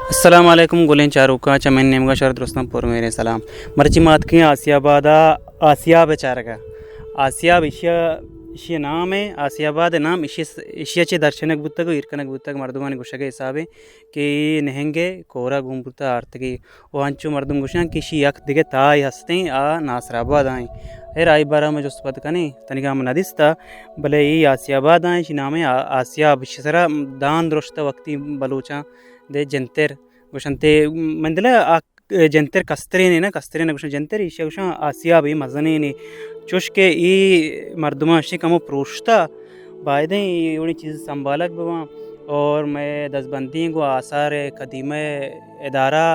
السلام علیکم گلیں چاروکاں، چہ من نیمگا شر درستاں پر میرے سلام۔ مرچی ما اتکیں آسیاباد ءَ آسیاب ءِ چارگا۔ آسیاب ایشی ءَ، ایشی ءِ نام ءَ، آسیاباد ءِ نام ایشی، ایشی ءَ چہ درشنگ بوتگ ءُ ایر کنگ بوتگ، مردمانی گوشگ ءِ حساب ءَ کہ اے نہنگ ءِ کور ءَ گون بوتہ آرتگی۔ ءُ انچو مردم گوشاں کہ ایشی یک دگہ تہے ہستیں، آ ناصر آباد ءَ ایں۔ خیر، آئی بارہ ءَ ما جست پد کنیں، تنیگا ہم نہ دیستہ، بلے اے آسیاباد ءَ ایں، ایشی نام ءَ آ-، آسیاب، ایشی سرا دان درشتہ وقتی بلوچاں دے جنتر گوشنتے، من دل ءَ آ جنتر کسترینے نا، کسترینے گوشن جنتر، ایشی ءَ گوشن آسیاب، اے مزنینے۔ چوش کہ اے مردماں اشی کمو پروشتہ، بایدیں اے وڑیں چیز سنبھالگ بباں اور مئے دزبندی گوں آثار قدیمہ ادارہ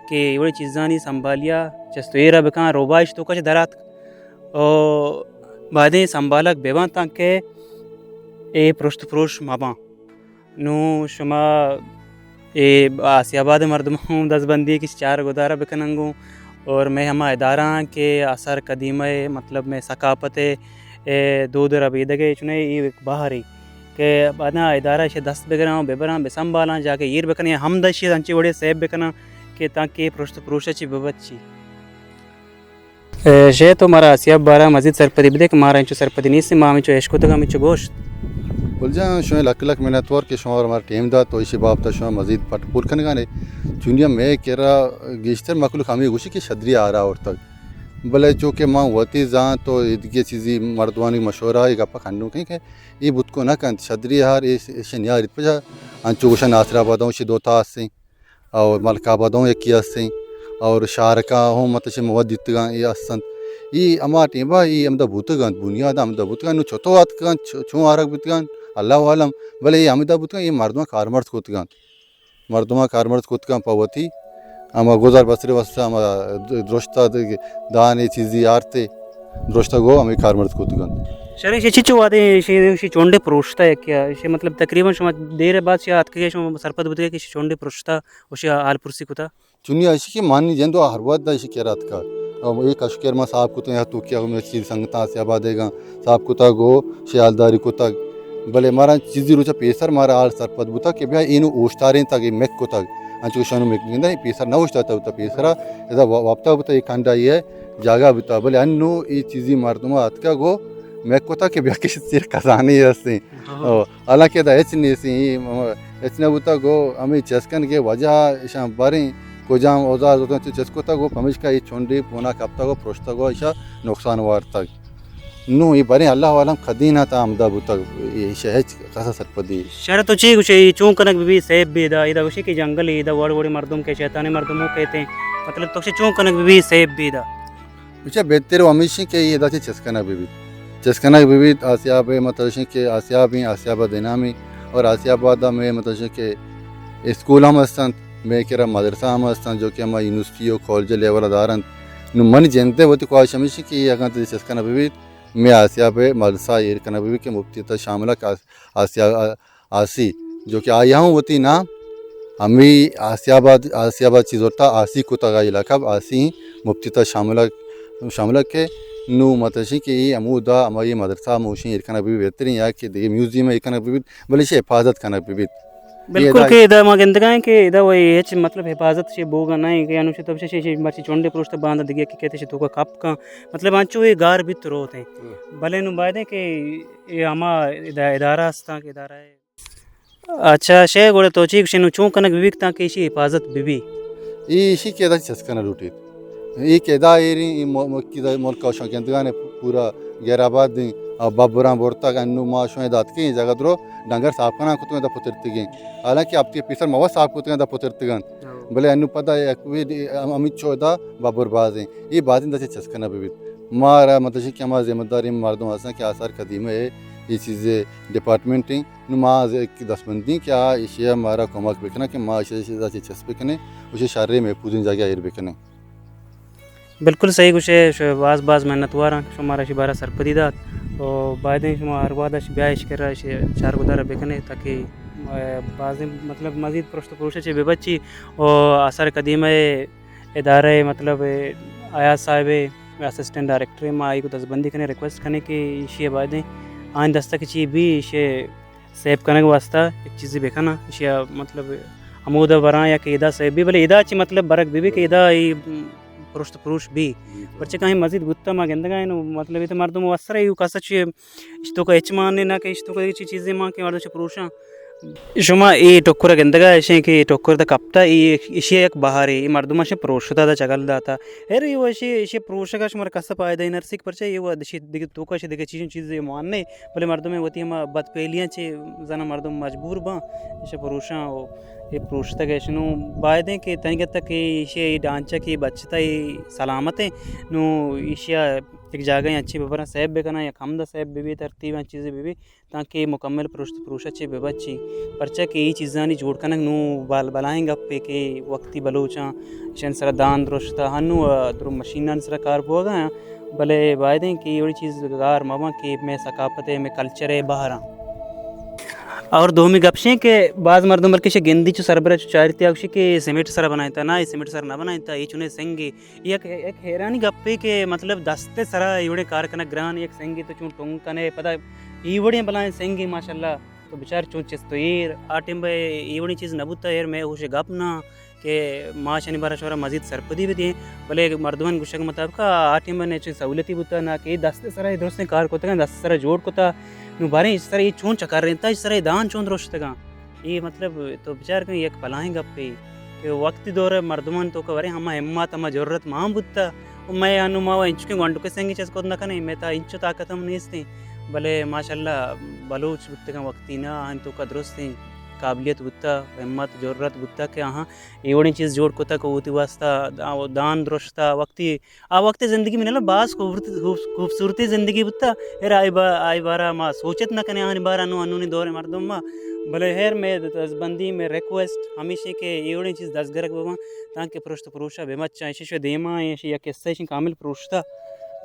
کہ اے وڑیں چیزانی سنبھالیا چست و ایرا بکن، روباہش توکا چہ دراتک۔ او بایدیں سنبھالگ بباں تانکہ اے پرشت پروش مباں۔ نوں شما اے آسیاباد ءِ مردماں ہوں دزبندی کہ چار گدارہ بکنن گوں، اور مئے ہما ادارہ آں کہ آثار قدیمہ ءِ، مطلب مئے ثقافت ءِ، اے دود ربیدگ ءِ چنے اے یک بہرے کہ بعدا ادارہ اشی دست بگراں، ببراں، بسنبھالاں، جاگہ ایر بکنیں، ہمدا اشی انچے وڑے سیب بکناں کہ تانکہ اے پرشت پروش ءَ چہ ببچی۔ اے، شے تو مارا آسیاب بارہ مزید سرپدی بدے کہ مارا انچو سرپدی نیست، ما ہمینچو اشکتگ، ہمینچو گوشت۔ گل جان، شمئے لک لک منتوار کہ شما مارا ٹیم دات تو ایشی بابت شما مزید پٹ پول کنگانے۔ چونیا مئے کرا گیشتر مخلوق ہمے گوشی کہ شدری آرا آورتگ۔ بلے چونکہ ما وتی زانت تو ایدگہ چیزی مردمانی مشورہ ءَ اے گپا کنوں کہیں کہ اے بوت کو نہ کنت، شدری ہار اے، ایشی نیاریت پجا انچو گوشن ناصر آباد ہوں شی دوتا ہستیں۔ اور ملک آباد ہوں یکی ہستیں اور شارکا ہوں متشی مواد دیتگاں اے ہستنت۔ اے ہما ٹیمبا اے ہمدا بوتگاں، بنیاد ہمدا بوتگاں، نو چتو آتکگاں، چ-، چون آرگ بوتگاں، اللہ عالم، بلے اے ہمدا بوتگاں، اے مردماں کارمرز کتگاں۔ مردماں کارمرز کتگاں پہ وتی ہما گزر بسر واسطہ ہما درشتہ دانے چیزی آرتے درشتہ گو ہمیں کارمرز کتگاں۔ شریں شی چچو وادے شی، شی چونڈے پروشتہ یکیا، شی مطلب تقریباً شما دیر بعد شی آتکگے شما سرپد بوتگے کہ شی چونڈے پروشتہ۔ و شی حال پرسی کتا۔ چونی اشی کہ مانی جندو ہر وقت دا اشی کرا اتکا۔ او اے کشکر ما صاف کتو یا تو کیا میں چیز سنگتا سے آبادے گا صاف کتا گو شی حالداری کتا۔ بلے مارا چیزی روچا پیسر مارا حال سرپد بوتا کہ بیا اینو اوشتاریں تا کہ مک کتا۔ انچو شانو مک گندا پیسر نہ اوشتا تا پیسرا ادا وا-، واپتا بوتا، اے کنڈا اے جاگہ بوتا۔ بلے انو اے چیزی مردم اتکا گو مک کتا کہ بیا کش سیر خزانے ہستیں۔ ہاں۔ او حالانکہ ادا ہچ نیسیں، اے ہچ نہ بوتا گو ہمیں چست کنگ ءِ وجہ اشاں باریں کجام اوزار زرتگ چست کتگ گو پمیشکا اے چنڈے پونا کپتگ و پرشتگ و اشاں نقصان وارتگ۔ نوں اے باریں اللہ عالم کدی نہ تا ہمدا بوتگ، ایشا ہچ کسا سرپدی۔ شر تو چی گوشے، اے چون کنگ بی سیب بی دا، ادا گوشے کہ جنگل اے دا وڑ وڑے مردم کے شیطانی مردموں کہتے ہیں، مطلب تو چون کنگ بی سیب بی دا۔ بچار بہتر و ہمیش انت کہ اے ادا چہ چست کنگ بہ بیت۔ چست کنگ بہ بیت، آسیاب ءِ مطلب اش انت کہ آسیاب ایں، آسیاب ءَ دینامی اور آسیاب آباد ءَ مئے مطلب اش انت کہ اسکول ہم است انت، مئے کرا مدرسہ ہم است انت، جو کہ ہما یونیورسٹی و کالج لیول ءَ دار انت۔ نوں منی جند ءِ وتی خواہش ہمیش انت کہ اے اگاں چست کنگ بہ بیت، مئے آسیاب ءِ مدرسہ ایر کنگ بہ بیت کہ مفتی تہ شاملک آس-، آسیاب آسی، جو کہ آئی ہم وتی نام ہمے آسیاب ءَ، آسیاب ءَ چی زرتا آسی کتگ، آئی لقب آسی مفتی تہ شاملک، شاملک کہ نوں متشی کہ اے ہمودا ہمائی مدرسہ موشیں ایر کنگ بہ بی بہتریں یا کہ دگہ میوزیم ایر کنگ بہ بیت، بلے ایشی حفاظت کنگ بہ بیت۔ بالکل ادا کہ ادا ما گندگا ایں کہ ادا وہی ہچ مطلب حفاظت شے بوگا نہ ایں کہ انو شے تو شے، شے مرچی چونڈے پروشتہ باندا دگہ کہ کہتے شے توکا کپ کن، مطلب انچو اے گار بیت روت ایں۔ ہم۔ بلے نوں بایدیں کہ اے ہما ادا-، ادارہ ہستاں کہ ادارہ اچھا، شے گڑا تو چی گوشے نوں چون کنگ بہ بیت تاکہ ایشی حفاظت بہ بی؟ اے ایشی کہ ادا چست کنگ لوٹیت۔ اے کہ ادا ایریں، اے مو-، مو-، کی دا ملک ءَ شاں گندگانے پورا غیر آباد ایں، آ ببراں برتگ، انوں ما شاں ادا اتکیں، اے جاگہ درو ڈنگر صاف کناں کتگاں ادا پترتگیں۔ حالانکہ ہفتے پیسر ما وت صاف کتگاں ادا پترتگاں۔ ہاں۔ بلے انوں پدا یک وی-، ہم-، ہمینچو ادا ببر باز ایں۔ اے بازیں ادا چہ چست کنگ بہ بیت۔ مارا مطلب کہ ہما ذمہ داریں مردم ہستاں کہ آثار قدیمہ اے، اے چیزے ڈپارٹمنٹ ایں۔ نوں ما از یک دستبندی کہ آ ایشی ءَ مارا کمک بکناں کہ ما ایشی ءَ چہ چست بکنیں، ایشی شریں محفوظیں جاگہ ءَ ایر بکنیں۔ بالکل صحیح گوشے، ش-، باز باز منتواراں کہ شما مارا ایشی بارہ سرپدی دات۔ و بایدیں شما ہر وہد اش بیا ایشی کرا ایشی چارگدار بکنے تاکہ، ا، بازیں مطلب مزید پرشت و پروش چہ ببچی و آثار قدیمہ ادارہ مطلب ایاز صاحب اسسٹنٹ ڈائریکٹر، ما آئی کو دستبندی کنے، ریکویسٹ کنے کہ ایشی بایدیں آئیں دستک چی بی ایشی سیو کنگ واسطہ یک چیزے بکناں، ایشی ءَ مطلب ہمودا براں یا کہ ادا سیب بی، بلے ادا چہ مطلب برگ بی بی کہ ادا ای پرشت پروش بی۔ بی تو۔ پرچہ کہ آئی مزید بوتا ما گندگا ایں، مطلب ادا مردم وسرا ایو کسا چہ اشتوکا ہچ مان نہ کہ اشتوکا چی چیزیں مان کہ مردم چہ پروشاں۔ شما اے ٹکر گندگا اشیں کہ اے ٹکر دا کپتا، اے اشی یک بہارے، اے مردم اشیں پروشتا دا چگل داتا۔ ہر اے وشی اشی پروشگا شمار کسا پائدہ نرسک، پرچہ اے وہد اشی دگہ توکا اشی دگہ چیزیں چیزے مان نے، بلے مردم وتی ہما بدپہلیاں چہ زنا مردم مجبور باں، اشی پروشاں و اے پروشتگ اش۔ نوں بایدیں کہ تنیگت کہ ایشی ای ڈانچہ کہ بچتا ای سلامت ایں، نوں ایشی یک جاگہ انچی ببراں سیب بکناں یا کمدا سیب ببی، ترتیب انچی ببی، تاکہ مکمل پروشت پروشا چہ ببچی۔ پرچہ کہ ای چیزانی جوڑ کنگ نوں بال بلائیں گپے کہ وقتی بلوچاں ایشان سرا دان درشتا، ہنو درو مشینان سرا کار بوگا، بلے بایدیں کہ ایوڑی چیز گار مباں کہ مئے ثقافت ء، مئے کلچر ء بہراں۔ اور دومی گپ شیں کہ باز مردم بلکہ شے گندی چو سربرا چو چارتی آ گوشی کہ سیمنٹ سرا بنائینتا، نہ، اے سیمنٹ سرا نہ بنائینتا، اے چونے سنگے۔ یک، یک حیرانی گپے کہ مطلب دست سرا ایوڑیں کار کنگ گران، یک سنگے تو چون ٹنگ کنے، پدا ایوڑیں بلائیں سنگے ماشاءاللہ تو بچار چون چست و ایر، آ ٹیم بے ایوڑیں چیز نہ بوتا، ایر مئے ہوش گپ نہ۔ کہ ما اشانی بارا شمارا مزید سرپدی بدیں، بلے مردمانی گوشگ مطابق آ ٹیم ء نہ چنت سہولتی بوتا، نہ کہ دست ء سرا اے درستیں کار کتگاں، دست ء سرا جوڑ کتا، نوں باریں ایشی سرا اے چون چکرینتا، ایشی سرا اے دان چون درشتگاں۔ اے مطلب تو بچار کن یک بلاہیں گپے کہ وقتی دور ء مردمانی توکا ورے ہما ہمت، ہما جرات مان بوتا، و مئے انوں ما و انچکیں گونڈکے سنگے چست کت نہ کنیں، مئے تہا انچو طاقت ہم نیستیں، بلے ماشاءاللہ بلوچ بوتگاں وقتی نہ، آہانی توکا درستیں قابلیت بوتا، ہمت، جرات بوتا کہ آہاں اے وڑیں چیز جوڑ کتگ و وتی واسطہ دا-، دان درشتہ۔ وقتی آ وقت زندگی منی باز خوبصورت-، خوب-، خوبصورتی زندگی بوتا۔ ہیر آئی با-، آئی بارا ما سوچت نہ کنیں، آہانی بارا نوں انونی دور مردم ما۔ بلے ہیر مئے دزبندی، مئے ریکویسٹ ہمیش ایں کہ اے وڑیں چیز دزگرگ بباں، تانکہ پرشت پروشا بہ مچاں۔ ایشی شو دیما ایں، ایشی یک حصہ ایشی کامل پروشتہ۔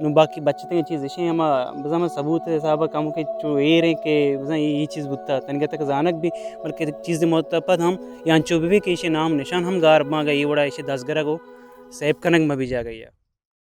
نوں باقی بچتیں چیز ایشی ہما بزاں من ثبوت حساب ء کموکیں چو ایر ایں کہ بزاں اے، اے چیز بوتا، تنیگا تک زانگ بی، بلکہ چیز متپد ہم یا انچو بہ بی کہ ایشی نام نشان ہم گار باں، اگاں اے وڑا ایشی دزگرگ و سیب کنگ مہ بی جاگہ یا۔